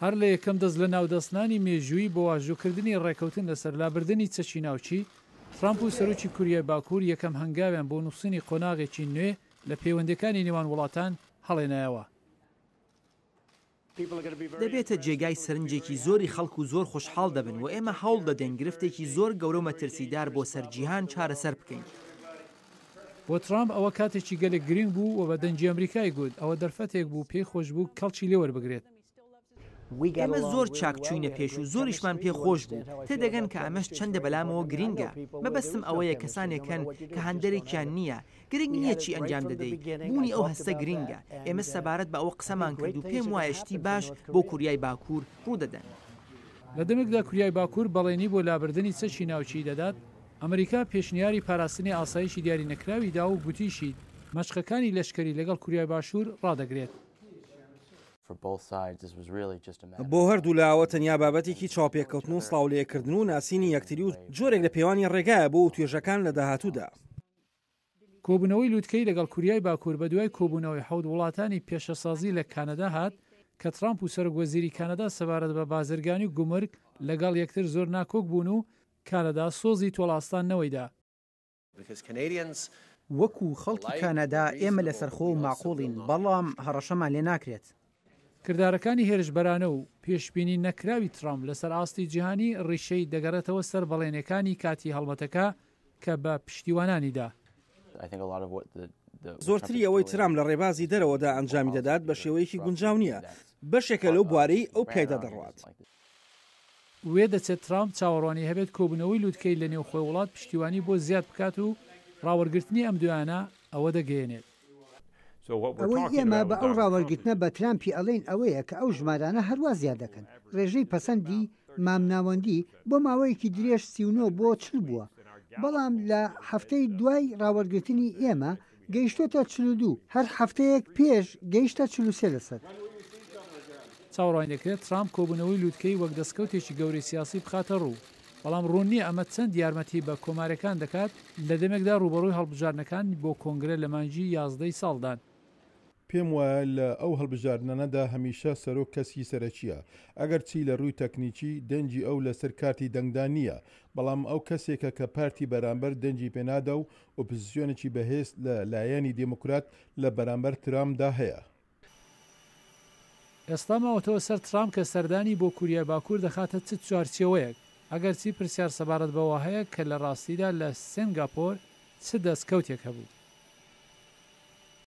هەر لە یەکەم دەست لەناودەستنانی مێژوویی بۆ واژۆکردنی ڕێکەوتن لەسەر لابردنی چەکی ناوکی، ترامپ و سەرۆکی کوریای باکوور یەکەم هەنگاویان بۆ نووسینی قۆناغێکی نوێ لە پەیوەندییەکانی نێوان وڵاتان هەڵێنایەوە. دەبێتە جێگای سەرنجێکی زۆری خەڵک و زۆر خۆشحاڵ دەبن و ئێمە هەوڵ دەدەین گرفتێکی زۆر گەورە و مەترسیدار بۆ سەر جیهان چارەسەر بکەین. بۆ ترامپ ئەوە کاتێکی گەلێک گرنگ بوو و بە دەنگی ئەمریکای گوت ئەوە دەرفەتێک بوو پێی خۆش بوو کەڵکی لێ وەربگرێت. ئێمە زۆر چاک چووینە پێش و زۆریشمان پێ خۆش بوو، تێدەگەن کە ئەمەش چەندە بەلامەوە گرینگە. مەبەستم ئەوەیە کەسانێک هەن کە هاندەرێکیان نییە، گرنگ نییە چی ئەنجام دەدەیت، بوونی ئەو هەستە گرنگە. ئێمە سەبارەت بە ئەوە قسەمان کرد و پێم وایە شتی باش بۆ کوریای باکوور ڕوودەدەن. لە دەمێکدا کوریای باکوور بەڵێنی بۆ لابردنی چەکی ناوکیی دەدات، ئەمریکا پێشنیاری پاراستنی ئاسایشی دیارینەکراوی دا و گوتیشی مەشقەکانی لەشکەری لەگەڵ کوریای باشوور ڕادەگرێت. بۆ هەردوولا ئەوە تەنیا بابەتێکی چاوپێکەوتن و سڵاو لەیەککردن و ناسینی یەکتری و جۆرێک لە پێوانی ڕێگایە بۆ وتوێژەکان لە داهاتوودا. کۆبوونەوەی لوتکەی لەگەڵ کوریای باکوور بەدوای کۆبوونەوەی حەوت وڵاتانی پێشەسازی لە کانەدا هات کە ترامپ و سەرۆک وەزیری کانەدا سەبارەت بە بازرگانی و گومرگ لەگەڵ یەکتر زۆر ناکۆک بوون و کانەدا سۆزی تۆڵاستاندنەوەی دا. وەکو خەڵکی کانەدا ئێمە لەسەرخۆ و ماقوڵین، بەڵام هەڕەشەمان لێ ناکرێت. کردارەکانی هێرشبەرانە و پێشبینی نەکراوی ترامپ لەسەر ئاستی جیهانی ڕیشەی دەگەڕێتەوە سەر بەڵێنیەکانی کاتی هەڵمەتەکە کە بە پشتیوانانی دا. زۆرتری ئەوەی ترامپ لە ڕێبازی دەرەوەدا ئەنجامی دەدات بە شێوەیەکی گونجاو نییە، بەشێکە لەو بوارەی ئەو پیایدا دەڕوات. وێدەچێت ترامپ چاوەڕوانی هەبێت کۆبوونەوەی لوتکەی لە نێوخۆی وڵات پشتیوانی بۆ زیاد بکات و ڕاوەرگرتنی ئەم دوایانە ئەوە دەگەیەنێت. ئەوەی ئێمە بە ئەو ڕاوەرگرتنە بە ترامپی ئەڵێین ئەوەیە کە ئەو ژمارانە هەروا زیاد دەکەن. ڕێژەی پەسەندی مامناوەندی بۆ ماوەیەکی درێژ 39 بۆ 40 بووە، بەڵام لە هەفتەی دوای ڕاوەرگرتنی ئێمە گەیشتۆتە 42، هەر هەفتەیەک پێش گەیشتە 43 لەسەد. چاوەڕوانی دەکرێت ترامپ کۆبوونەوەی لوتکەی وەک دەستکەوتێکی گەورەی سیاسی بخاتە ڕوو، بەڵام ڕوون نییە ئەمە چەند یارمەتی بە کۆمارییەکان دەکات لە دەمێکدا ڕووبەڕووی هەڵبژاردنەکان بۆ کۆنگرە لە مانگی یازدەی ساڵدان. پێم وایە لە ئەو هەڵبژاردنانەدا هەمیشە سەرۆک کەسی سەرەکییە، ئەگەرچی لە رووی تەکنیکی دەنگی ئەو لەسەر کارتی دەنگدان نییە، بەڵام ئەو کەسێکە کە پارتی بەرامبەر دەنگی پێنادا و ئۆپزسیۆنێکی بەهێز لە لایەنی دێموکرات لە بەرامبەر ترامپدا هەیە. ئێستا ماوەتەوە سەر ترامپ کە سەردانی بۆ کوریای باکوور دەخاتە چ چوارچێوەیەک، ئەگەرچی پرسیار سەبارەت بەوە هەیە کە لە راستیدا لە سێنگاپۆر چ دەستکەوتێک هەبوو.